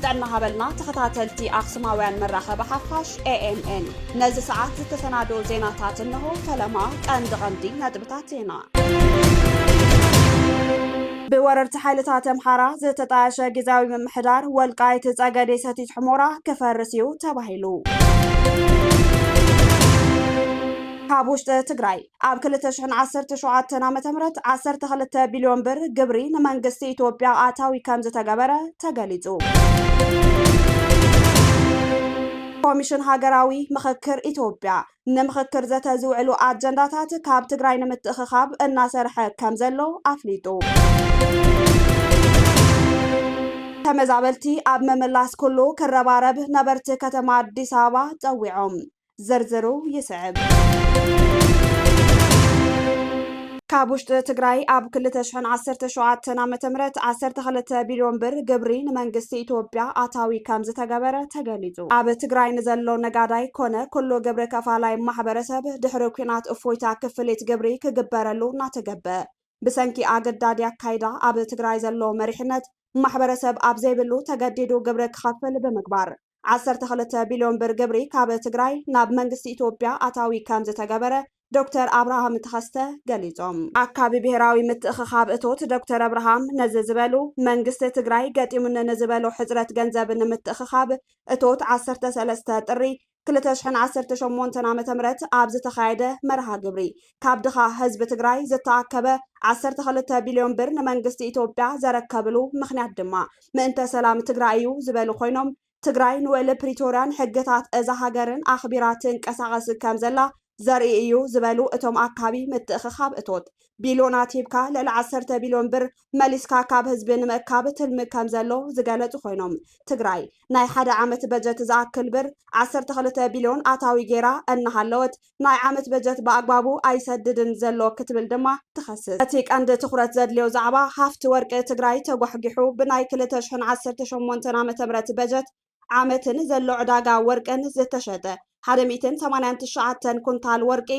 ጥዕና ሃበልና ተኸታተልቲ ኣኽሱማውያን መራኸቢ ሓፋሽ ኤ ኤም ኤን። ነዚ ሰዓት ዝተሰናዶ ዜናታት እንሆ። ፈለማ ቀንዲ ቀንዲ ነጥብታት ዜና። ብወረርቲ ሓይልታት ኣምሓራ ዝተጣየሸ ግዝያዊ ምምሕዳር ወልቃይት ጸገዴ ሰቲት ሑሞራ ክፈርስ እዩ ተባሂሉ። ካብ ውሽጢ ትግራይ ኣብ ክልተ ሽሕን ዓሰርተ ሸውዓተን ዓመተ ምህረት ዓሰርተ ክልተ ቢልዮን ብር ግብሪ ንመንግስቲ ኢትዮጵያ ኣታዊ ከም ዝተገበረ ተገሊጹ። ኮሚሽን ሃገራዊ ምኽክር ኢትዮጵያ ንምኽክር ዘተ ዝውዕሉ ኣጀንዳታት ካብ ትግራይ ንምትእኽኻብ እናሰርሐ ከም ዘሎ ኣፍሊጡ። ተመዛበልቲ ኣብ ምምላስ ኩሉ ክረባረብ ነበርቲ ከተማ ኣዲስ ኣበባ ጸዊዖም። ዝርዝሩ ይስዕብ። ካብ ውሽጢ ትግራይ ኣብ ክልተ ሽሕን ዓሰርተ ሸውዓተን ዓመተ ምህረት ዓሰርተ ክልተ ቢልዮን ብር ግብሪ ንመንግስቲ ኢትዮጵያ ኣታዊ ከም ዝተገበረ ተገሊጹ። ኣብ ትግራይ ንዘሎ ነጋዳይ ኮነ ኩሉ ግብሪ ከፋላይ ማሕበረሰብ ድሕሪ ኲናት እፎይታ ክፍሊት ግብሪ ክግበረሉ እናተገበ፣ ብሰንኪ ኣገዳዲ ኣካይዳ ኣብ ትግራይ ዘሎ መሪሕነት ማሕበረሰብ ኣብ ዘይብሉ ተገዲዱ ግብሪ ክኸፍል ብምግባር፣ ዓሰርተ ክልተ ቢልዮን ብር ግብሪ ካብ ትግራይ ናብ መንግስቲ ኢትዮጵያ ኣታዊ ከም ዝተገበረ ዶክተር ኣብርሃም ተኸስተ ገሊጾም። ኣካቢ ብሄራዊ ምትእኽኻብ እቶት ዶክተር ኣብርሃም ነዚ ዝበሉ፣ መንግስቲ ትግራይ ገጢሙኒ ንዝበሎ ሕጽረት ገንዘብ ንምትእኽኻብ እቶት ዓሰርተ ሰለስተ ጥሪ ክልተ ሽሕን ዓሰርተ ሸሞንተን ዓመተ ምህረት ኣብ ዝተኻየደ መርሃ ግብሪ፣ ካብ ድኻ ህዝቢ ትግራይ ዝተኣከበ ዓሰርተ ክልተ ቢልዮን ብር ንመንግስቲ ኢትዮጵያ ዘረከብሉ ምኽንያት ድማ ምእንተ ሰላም ትግራይ እዩ ዝበሉ ኮይኖም፣ ትግራይ ንውዕሊ ፕሪቶርያን ሕግታት እዛ ሃገርን ኣኽቢራ ትንቀሳቐስ ከም ዘላ ዘርኢ እዩ ዝበሉ እቶም ኣካቢ ምትእኽኻብ እቶት፣ ቢልዮናት ሂብካ ልዕሊ ዓሰርተ ቢልዮን ብር መሊስካ ካብ ህዝቢ ንምእካብ ትልሚ ከም ዘሎ ዝገለጹ ኮይኖም፣ ትግራይ ናይ ሓደ ዓመት በጀት ዝኣክል ብር ዓሰርተ ክልተ ቢልዮን ኣታዊ ጌራ እናሃለወት፣ ናይ ዓመት በጀት ብኣግባቡ ኣይሰድድን ዘሎ ክትብል ድማ ትኸስስ። እቲ ቀንዲ ትኹረት ዘድልዮ ዛዕባ ሃፍቲ ወርቂ ትግራይ ተጓሕጊሑ ብናይ ክልተ ሽሕን ዓሰርተ ሸሞንተን ዓመተ ምህረት በጀት ዓመትን ዘሎ ዕዳጋ ወርቅን ዝተሸጠ ሓደ ሚእትን ሰማንያን ትሽዓተን ኩንታል ወርቂ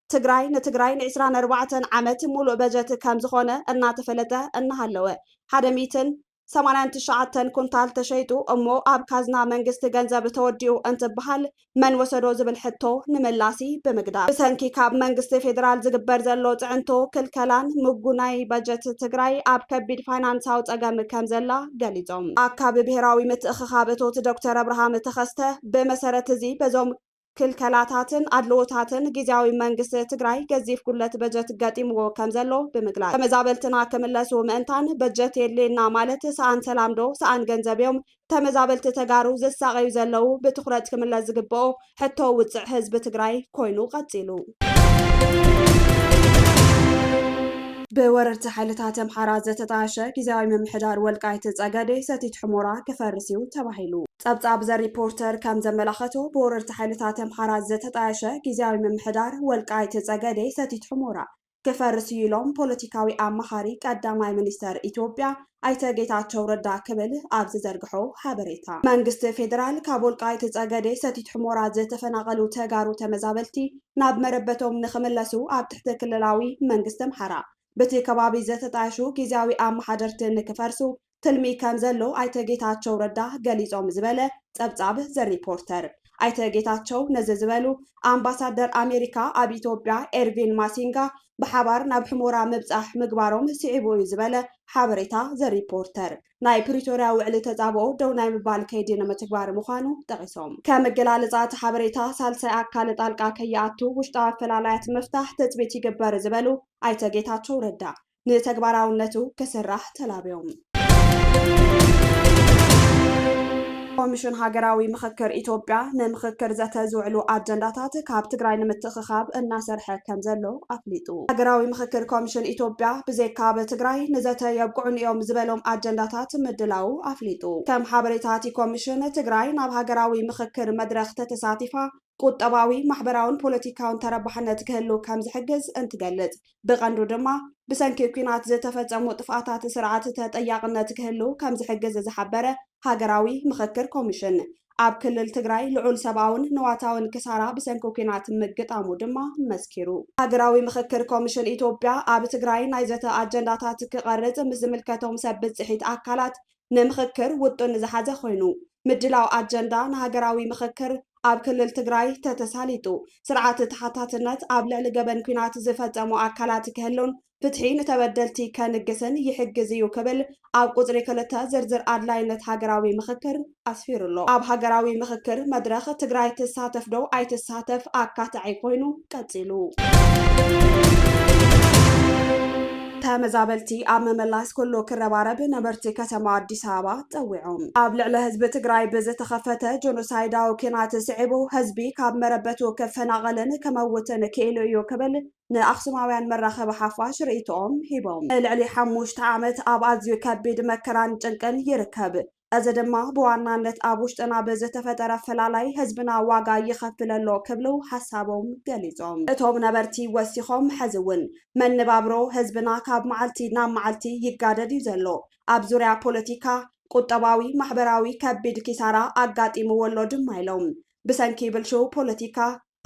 ትግራይ ንትግራይ ንዕስራን ኣርባዕተን ዓመት ሙሉእ በጀት ከም ዝኾነ እናተፈለጠ እናሃለወ፣ ሓደ ሚእትን ሰማንያን ትሽዓተን ኩንታል ተሸይጡ እሞ ኣብ ካዝና መንግስቲ ገንዘብ ተወዲኡ እንትበሃል መን ወሰዶ ዝብል ሕቶ ንምላሲ ብምግዳብ፣ ብሰንኪ ካብ መንግስቲ ፌዴራል ዝግበር ዘሎ ፅዕንቶ፣ ክልከላን ምጉናይ በጀት ትግራይ ኣብ ከቢድ ፋይናንሳዊ ፀገም ከም ዘላ ገሊጾም። ኣካቢ ብሄራዊ ምትእኽኻብ እቶት ዶክተር ኣብርሃም ተኸስተ፣ ብመሰረት እዚ በዞም ክልከላታትን ኣድልዎታትን ግዝያዊ መንግስቲ ትግራይ ገዚፍ ጉድለት በጀት ገጢምዎ ከም ዘሎ ብምግላጽ፣ ተመዛበልትና ክምለሱ ምእንታን በጀት የድልየና ማለት ሰኣን ሰላም ዶ ሰኣን ገንዘብ እዮም፣ ተመዛበልቲ ተጋሩ ዝሳቐዩ ዘለዉ ብትኹረት ክምለስ ዝግብኦ ሕቶ ውፅዕ ህዝቢ ትግራይ ኮይኑ ቀፂሉ። ብወረርቲ ሓይልታት ኣምሓራ ዝተጣየሸ ግዝያዊ ምምሕዳር ወልቃይት ጸገዴ ሰቲት ሑሞራ ክፈርስ እዩ ተባሂሉ። ጸብጻብ ዘ ሪፖርተር ከም ዘመላኸቶ፣ ብወረርቲ ሓይልታት ኣምሓራ ዝተጣየሸ ግዝያዊ ምምሕዳር ወልቃይት ጸገዴ ሰቲት ሑሞራ ክፈርስ እዩ ኢሎም ፖለቲካዊ ኣማኻሪ ቀዳማይ ሚኒስተር ኢትዮጵያ ኣይተ ጌታቸው ረዳ ክብል ኣብ ዝዘርግሖ ሓበሬታ። መንግስቲ ፌዴራል ካብ ወልቃይት ጸገዴ ሰቲት ሑሞራ ዝተፈናቐሉ ተጋሩ ተመዛበልቲ ናብ መረበቶም ንኽምለሱ ኣብ ትሕቲ ክልላዊ መንግስቲ ኣምሓራ በቲ ከባቢ ዝተጣየሹ ግዝያዊ ኣመሓደርቲ ንክፈርሱ ትልሚ ከም ዘሎ ኣይተ ጌታቸው ረዳ ገሊጾም ዝበለ ጸብጻብ ዘ ሪፖርተር። ኣይተ ጌታቸው ነዚ ዝበሉ ኣምባሳደር ኣሜሪካ ኣብ ኢትዮጵያ ኤርቪን ማሲንጋ ብሓባር ናብ ሕሞራ ምብጻሕ ምግባሮም ስዒቡ እዩ ዝበለ ሓበሬታ ዘ ሪፖርተር፣ ናይ ፕሪቶርያ ውዕሊ ተጻብኦ ደው ናይ ምባል ከይዲ ንምትግባር ምዃኑ ጠቒሶም። ከም ኣገላልጻ እቲ ሓበሬታ፣ ሳልሳይ ኣካል ጣልቃ ከይኣቱ ውሽጣዊ ኣፈላላያት ምፍታሕ ትጽቢት ይግበር ዝበሉ ኣይተ ጌታቸው ረዳ፣ ንተግባራውነቱ ክስራሕ ተላብዮም። ኮሚሽን ሃገራዊ ምኽክር ኢትዮጵያ ንምኽክር ዘተ ዝውዕሉ ኣጀንዳታት ካብ ትግራይ ንምትእኽኻብ እናሰርሐ ከም ዘሎ ኣፍሊጡ። ሃገራዊ ምኽክር ኮሚሽን ኢትዮጵያ ብዘይካ ኣብ ትግራይ ንዘተ የብቅዑኒ እዮም ዝበሎም ኣጀንዳታት ምድላው ኣፍሊጡ። ከም ሓበሬታ እቲ ኮሚሽን፣ ትግራይ ናብ ሃገራዊ ምኽክር መድረኽ ተተሳቲፋ ቁጠባዊ፣ ማሕበራውን ፖለቲካውን ተረባሕነት ክህሉ ከም ዝሕግዝ እንትገልጽ፣ ብቐንዱ ድማ ብሰንኪ ኲናት ዝተፈጸሙ ጥፍኣታት ስርዓት ተጠያቕነት ክህሉ ከም ዝሕግዝ ዝሓበረ ሃገራዊ ምኽክር ኮሚሽን፣ ኣብ ክልል ትግራይ ልዑል ሰብኣውን ንዋታውን ክሳራ ብሰንኪ ኲናት ምግጣሙ ድማ መስኪሩ። ሃገራዊ ምኽክር ኮሚሽን ኢትዮጵያ ኣብ ትግራይ ናይ ዘተ ኣጀንዳታት ክቐርጽ ምስ ዝምልከቶም ሰብ ብጽሒት ኣካላት ንምኽክር ውጥን ዝሓዘ ኮይኑ፣ ምድላው ኣጀንዳ ንሃገራዊ ምኽክር ኣብ ክልል ትግራይ ተተሳሊጡ፣ ስርዓት ተሓታትነት ኣብ ልዕሊ ገበን ኲናት ዝፈጸሙ ኣካላት ክህሉን ፍትሒ ንተበደልቲ ከንግስን ይሕግዝ እዩ ክብል ኣብ ቁጽሪ ክልተ ዝርዝር ኣድላይነት ሃገራዊ ምኽክር ኣስፊሩ ኣሎ። ኣብ ሃገራዊ ምኽክር መድረኽ ትግራይ ትሳተፍ ዶ ኣይትሳተፍ ኣካታዒ ኮይኑ ቀጺሉ። ተመዛበልቲ ኣብ ምምላስ ኩሉ ክረባረብ ነበርቲ ከተማ ኣዲስ ኣበባ ጸዊዖም። ኣብ ልዕሊ ህዝቢ ትግራይ ብዝተኸፈተ ጆኖሳይዳዊ ኲናት ስዒቡ ህዝቢ ካብ መረበቱ ክፈናቐልን ክመውትን ክኢሉ እዩ ክብል ንኣኽሱማውያን መራኸቢ ሓፋሽ ርእይቶኦም ሂቦም። ልዕሊ ሓሙሽተ ዓመት ኣብ ኣዝዩ ከቢድ መከራን ጭንቅን ይርከብ። እዚ ድማ ብዋናነት ኣብ ውሽጥና ብዝተፈጠረ ፈላላይ ህዝብና ዋጋ ይኸፍል ኣሎ ክብሉ ሓሳቦም ገሊጾም። እቶም ነበርቲ ወሲኾም፣ ሕዚ እውን መነባብሮ ህዝብና ካብ መዓልቲ ናብ መዓልቲ ይጋደድ እዩ ዘሎ። ኣብ ዙርያ ፖለቲካ፣ ቁጠባዊ፣ ማሕበራዊ ከቢድ ኪሳራ ኣጋጢምዎ ኣሎ ድማ ኢሎም። ብሰንኪ ብልሽው ፖለቲካ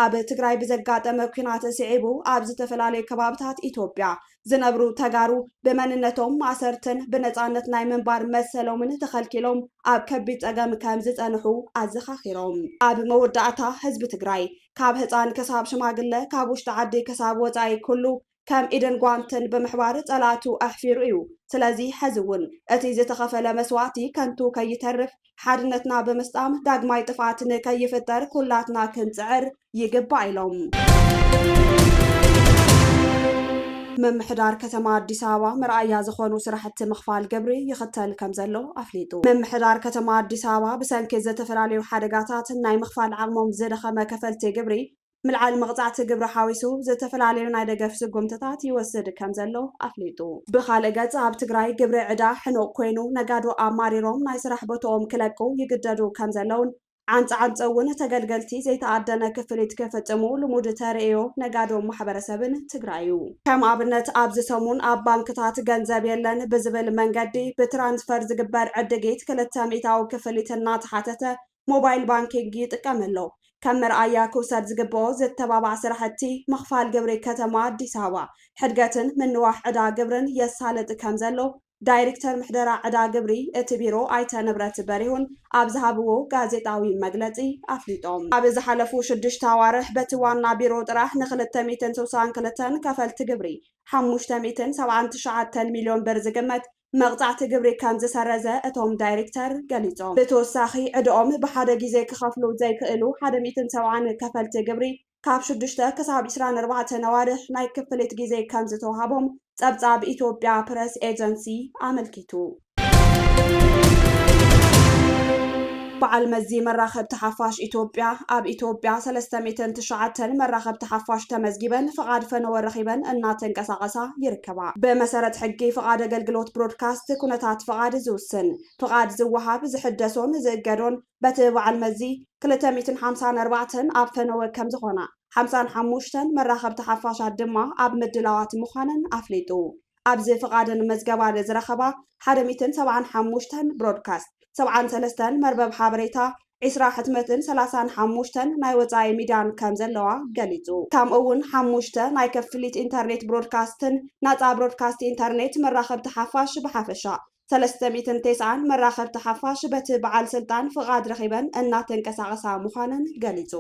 ኣብ ትግራይ ብዘጋጠመ ኲናት ስዒቡ ኣብ ዝተፈላለዩ ከባብታት ኢትዮጵያ ዝነብሩ ተጋሩ ብመንነቶም ማእሰርትን ብነፃነት ናይ ምንባር መሰሎምን ተኸልኪሎም ኣብ ከቢድ ፀገም ከም ዝፀንሑ ኣዘኻኺሮም። ኣብ መወዳእታ ህዝቢ ትግራይ ካብ ህፃን ክሳብ ሽማግለ ካብ ውሽጢ ዓዲ ክሳብ ወፃኢ ኩሉ ከም ኢድን ጓንትን ብምሕባር ፀላእቱ ኣሕፊሩ እዩ። ስለዚ ሕዚ እውን እቲ ዝተኸፈለ መስዋእቲ ከንቱ ከይተርፍ ሓድነትና ብምስጣም ዳግማይ ጥፍኣት ንከይፍጠር ኩላትና ክንፅዕር ይግባእ ኢሎም። ምምሕዳር ከተማ ኣዲስ ኣበባ መርኣያ ዝኾኑ ስራሕቲ ምኽፋል ግብሪ ይኽተል ከም ዘሎ ኣፍሊጡ። ምምሕዳር ከተማ ኣዲስ ኣበባ ብሰንኪ ዝተፈላለዩ ሓደጋታት ናይ ምኽፋል ዓቕሞም ዝደኸመ ከፈልቲ ግብሪ ምልዓል መቕጻዕቲ ግብሪ ሓዊሱ ዝተፈላለዩ ናይ ደገፍ ስጉምትታት ይወስድ ከም ዘሎ ኣፍሊጡ። ብኻልእ ገጽ ኣብ ትግራይ ግብሪ ዕዳ ሕኑቕ ኮይኑ ነጋዶ ኣማሪሮም ናይ ስራሕ ቦታኦም ክለቁ ይግደዱ ከም ዘለውን ዓንጻ ዓንጸ እውን ተገልገልቲ ዘይተኣደነ ክፍሊት ክፍጽሙ ልሙድ ተርእዮ ነጋዶ ማሕበረሰብን ትግራይ እዩ። ከም ኣብነት ኣብዚ ሰሙን ኣብ ባንክታት ገንዘብ የለን ብዝብል መንገዲ ብትራንስፈር ዝግበር ዕድጊት ክልተ ሚእታዊ ክፍሊት እናተሓተተ ሞባይል ባንኪንግ ይጥቀም ኣሎ። ከም መርኣያ ክውሰድ ዝግብኦ ዝተባባዕ ስራሕቲ ምኽፋል ግብሪ ከተማ ኣዲስ ኣበባ ሕድገትን ምንዋሕ ዕዳ ግብርን የሳልጥ ከም ዘሎ ዳይሬክተር ምሕደራ ዕዳ ግብሪ እቲ ቢሮ ኣይተ ንብረት በሪሁን ኣብ ዝሃብዎ ጋዜጣዊ መግለፂ ኣፍሊጦም። ኣብ ዝሓለፉ ሽዱሽተ ኣዋርሕ በቲ ዋና ቢሮ ጥራሕ ንክልተ ሚእትን ስሳን ክልተን ከፈልቲ ግብሪ ሓሙሽተ ሚእትን ሰብዓን ትሽዓተን ሚልዮን ብር ዝግመት መቕጻዕቲ ግብሪ ከም ዝሰረዘ እቶም ዳይሬክተር ገሊጾም። ብተወሳኺ ዕድኦም ብሓደ ግዜ ክኸፍሉ ዘይክእሉ ሓደ ሚእትን ሰብዓን ከፈልቲ ግብሪ ካብ ሽዱሽተ ክሳብ ዕስራን ኣርባዕተን ኣዋርሕ ናይ ክፍሊት ግዜ ከም ዝተዋህቦም ጸብጻብ ኢትዮጵያ ፕረስ ኤጀንሲ ኣመልኪቱ። በዓል መዚ መራኸብቲ ሓፋሽ ኢትዮጵያ፣ ኣብ ኢትዮጵያ ሰለስተ ሚእትን ትሽዓተን መራኸብቲ ሓፋሽ ተመዝጊበን ፍቓድ ፈነወ ረኺበን እናተንቀሳቐሳ ይርከባ። ብመሰረት ሕጊ ፍቓድ ኣገልግሎት ብሮድካስት ኩነታት ፍቓድ ዝውስን፣ ፍቓድ ዝወሃብ፣ ዝሕደሶን ዝእገዶን በቲ በዓል መዚ ክልተ ሚእትን ሓምሳን ኣርባዕተን ኣብ ፈነወ ከም ዝኾና፣ ሓምሳን ሓሙሽተን መራኸብቲ ሓፋሻት ድማ ኣብ ምድላዋት ምዃነን ኣፍሊጡ። ኣብዚ ፍቓድን መዝገባን ዝረኸባ ሓደ ሚእትን ሰብዓን ሓሙሽተን ብሮድካስት፣ ሰብዓን ሰለስተን መርበብ ሓበሬታ፣ ዕስራ ሕትመትን ሰላሳን ሓሙሽተን ናይ ወጻኢ ሚድያን ከም ዘለዋ ገሊጹ። ከምኡ እውን ሓሙሽተ ናይ ክፍሊት ኢንተርኔት ብሮድካስትን ናጻ ብሮድካስት ኢንተርኔት መራኸብቲ ሓፋሽ ብሓፈሻ ሰለስተ ሚእትን ተስዓን መራኸብቲ ሓፋሽ በቲ በዓል ስልጣን ፍቓድ ረኺበን እናተንቀሳቐሳ ምዃነን ገሊጹ።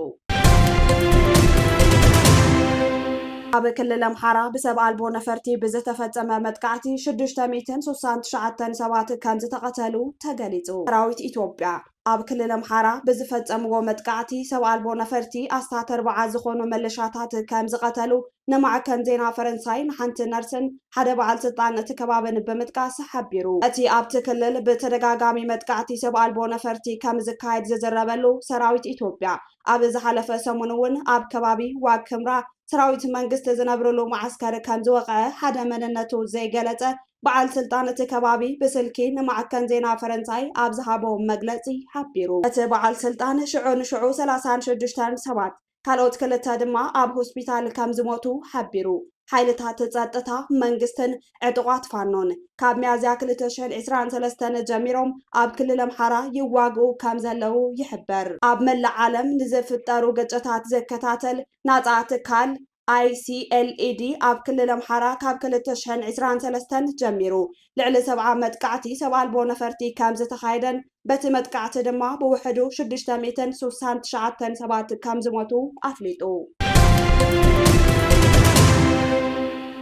ኣብ ክልል ኣምሓራ ብሰብ ኣልቦ ነፈርቲ ብዝተፈጸመ መጥቃዕቲ ሽዱሽተ ሚእትን ስሳን ትሽዓተን ሰባት ከም ዝተቐተሉ ተገሊጹ። ሰራዊት ኢትዮጵያ ኣብ ክልል ኣምሓራ ብዝፈጸምዎ መጥቃዕቲ ሰብ ኣልቦ ነፈርቲ ኣስታት ኣርባዓ ዝኾኑ መለሻታት ከም ዝቐተሉ ንማዕከን ዜና ፈረንሳይ ንሓንቲ ነርስን ሓደ በዓል ስልጣን እቲ ከባብን ብምጥቃስ ሓቢሩ። እቲ ኣብቲ ክልል ብተደጋጋሚ መጥቃዕቲ ሰብ ኣልቦ ነፈርቲ ከም ዝካየድ ዝዝረበሉ ሰራዊት ኢትዮጵያ፣ ኣብ ዝሓለፈ ሰሙን እውን ኣብ ከባቢ ዋግ ክምራ ሰራዊት መንግስቲ ዝነብርሉ መዓስከር ከም ዝወቕዐ ሓደ መንነቱ ዘይገለጸ በዓል ስልጣን እቲ ከባቢ ብስልኪ ንማዕከን ዜና ፈረንሳይ ኣብ ዝሃቦ መግለጺ ሓቢሩ። እቲ በዓል ስልጣን ሽዑ ንሽዑ ሰላሳን ሽዱሽተን ሰባት ካልኦት ክልተ ድማ ኣብ ሆስፒታል ከም ዝሞቱ ሓቢሩ። ሓይልታት ጸጥታ መንግስትን ዕጡቓት ፋኖን ካብ ሚያዝያ ክልተ ሽሕን ዕስራን ሰለስተን ጀሚሮም ኣብ ክልል ኣምሓራ ይዋግኡ ከም ዘለዉ ይሕበር። ኣብ መላእ ዓለም ንዝፍጠሩ ግጭታት ዝከታተል ናጻ ትካል I C L E D ኣብ ክልል ኣምሓራ ካብ ክልተ ሽሕን ዕስራን ሰለስተን ጀሚሩ ልዕሊ ሰብዓ መጥቃዕቲ ሰብ ኣልቦ ነፈርቲ ከም ዝተኻየደን በቲ መጥቃዕቲ ድማ ብውሕዱ ሽዱሽተ ሚእትን ስሳን ትሽዓተን ሰባት ከም ዝሞቱ ኣፍሊጡ።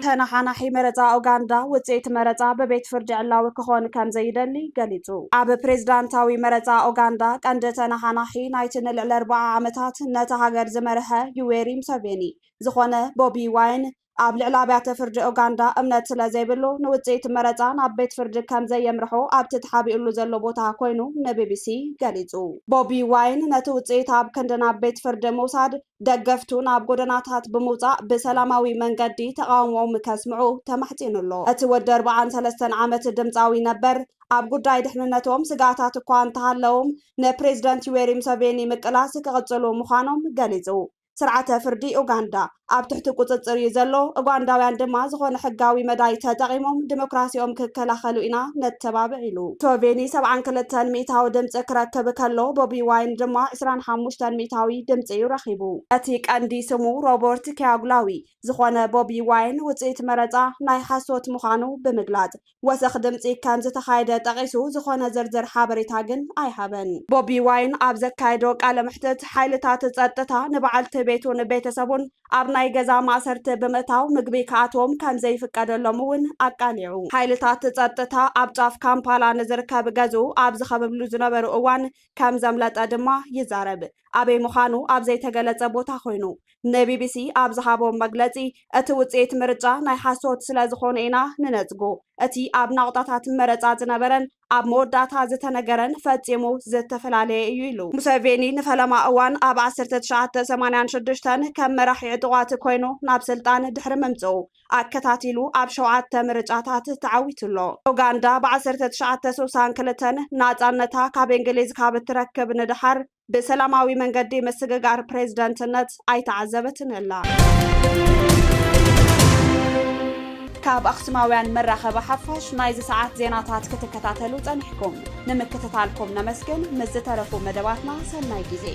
ተነሓናሒ መረጻ ኡጋንዳ ውጽኢት መረጻ ብቤት ፍርዲ ዕላዊ ክኾን ከም ዘይደሊ ገሊጹ። ኣብ ፕሬዝዳንታዊ መረጻ ኡጋንዳ ቀንዲ ተነሓናሒ ናይቲ ንልዕሊ ኣርብዓ ዓመታት ነታ ሃገር ዝመርሐ ዩዌሪ ሙሰቬኒ ዝኾነ ቦቢ ዋይን ኣብ ልዕሊ ኣብያተ ፍርዲ ኡጋንዳ እምነት ስለ ዘይብሉ ንውጽኢት መረጻ ናብ ቤት ፍርዲ ከም ዘየምርሖ ኣብቲ ተሓቢኡሉ ዘሎ ቦታ ኮይኑ ንቢቢሲ ገሊጹ። ቦቢ ዋይን ነቲ ውጽኢት ኣብ ክንዲ ናብ ቤት ፍርዲ ምውሳድ ደገፍቱ ናብ ጎደናታት ብምውጻእ ብሰላማዊ መንገዲ ተቓውሞኦም ከስምዑ ተማሕጺኑ ኣሎ። እቲ ወዲ ኣርብዓን ሰለስተን ዓመት ድምጻዊ ነበር ኣብ ጉዳይ ድሕንነቶም ስግኣታት እኳ እንተሃለዎም ንፕሬዝደንት ዩዌሪ ሙሰቬኒ ምቅላስ ክቕጽሉ ምዃኖም ገሊጹ። ስርዓተ ፍርዲ ኡጋንዳ ኣብ ትሕቲ ቁጽጽር እዩ ዘሎ፣ ኡጋንዳውያን ድማ ዝኾነ ሕጋዊ መዳይ ተጠቒሞም ዲሞክራሲኦም ክከላኸሉ ኢና ነተባብዕ ኢሉ። ሙሰቬኒ ሰብዓን ክልተን ሚእታዊ ድምፂ ክረክብ ከሎ ቦቢ ዋይን ድማ ዕስራን ሓሙሽተን ሚእታዊ ድምፂ እዩ ረኺቡ። እቲ ቀንዲ ስሙ ሮበርት ኪያጉላዊ ዝኾነ ቦቢ ዋይን ውፅኢት መረፃ ናይ ሓሶት ምዃኑ ብምግላፅ ወሰኽ ድምፂ ከም ዝተኻየደ ጠቒሱ ዝኾነ ዝርዝር ሓበሬታ ግን ኣይሃበን። ቦቢ ዋይን ኣብ ዘካየዶ ቃለ መሕትት ሓይልታት ጸጥታ ንበዓልቲ ቤቱን ቤተሰቡን ኣብ ናይ ገዛ ማእሰርቲ ብምእታው ምግቢ ክኣትዎም ከም ዘይፍቀደሎም እውን ኣቃሊዑ። ሓይልታት ጸጥታ ኣብ ጫፍ ካምፓላ ንዝርከብ ገዝኡ ኣብ ዝኸብብሉ ዝነበሩ እዋን ከም ዘምለጠ ድማ ይዛረብ። ኣበይ ምዃኑ ኣብ ዘይተገለጸ ቦታ ኮይኑ ንቢቢሲ ኣብ ዝሃቦ መግለጺ፣ እቲ ውጽኢት ምርጫ ናይ ሓሶት ስለ ዝኾነ ኢና ንነጽጎ። እቲ ኣብ ናቑጣታት መረጻ ዝነበረን ኣብ መወዳእታ ዝተነገረን ፈጺሙ ዝተፈላለየ እዩ ኢሉ። ሙሰቬኒ ንፈለማ እዋን ኣብ ዓሰርተ ትሽዓተ ሰማንያን ሽዱሽተን ከም መራሒ ዕጡቓት ኮይኑ ናብ ስልጣን ድሕሪ ምምጽኡ ኣከታቲሉ ኣብ ሸውዓተ ምርጫታት ተዓዊቱ ኣሎ። ኡጋንዳ ብ ዓሰርተ ትሽዓተ ስሳን ክልተን ናጻነታ ካብ እንግሊዝ ካብ እትረክብ ንድሓር ብሰላማዊ መንገዲ ምስግጋር ፕሬዝደንትነት ኣይተዓዘበትን ኣላ። ካብ ኣኽሱማውያን መራኸቢ ሓፋሽ ናይዚ ሰዓት ዜናታት ክትከታተሉ ጸኒሕኩም። ንምክትታልኩም ነመስግን። ምስ ዝተረፉ መደባትና ሰናይ ግዜ።